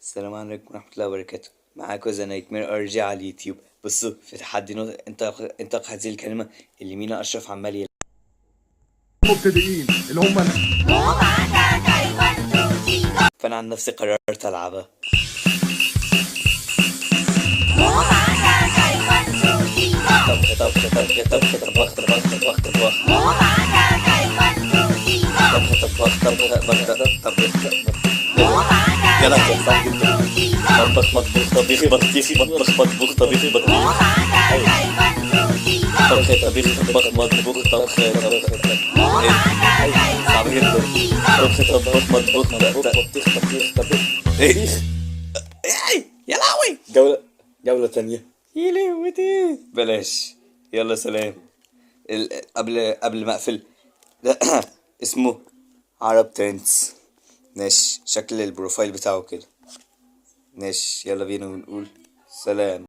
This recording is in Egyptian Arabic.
السلام عليكم ورحمة الله وبركاته. معاكم The Nightmare RG على اليوتيوب. بصوا، في تحدي انطق انطق هذه الكلمة اللي مينا اشرف عمال يلعب. المبتدئين اللي هم فانا عن نفسي قررت العبها. طبخ طبخ طبخ طبخ طبخ طبخ طبخ طبخ طبخ طبخ طبخ طبخ طبخ طبخ. يلا، صعب جدا. مطبخ مطبوخ طبيخ بطيخ، مطبخ مطبوخ طبيخ بطيخ. طبخ طبيخ طبخ مطبوخ طبخ طبخ. ايه، صعب جدا. طبخ طبخ مطبوخ بطيخ طبيخ طبيخ. ايه ايه، يا لهوي! جولة، جولة تانية. يا لهوتي، بلاش، يلا سلام. قبل ما اقفل، اسمه عرب Trends. ماشي، شكل ال profile بتاعه كده. ماشي، يلا بينا ونقول سلام.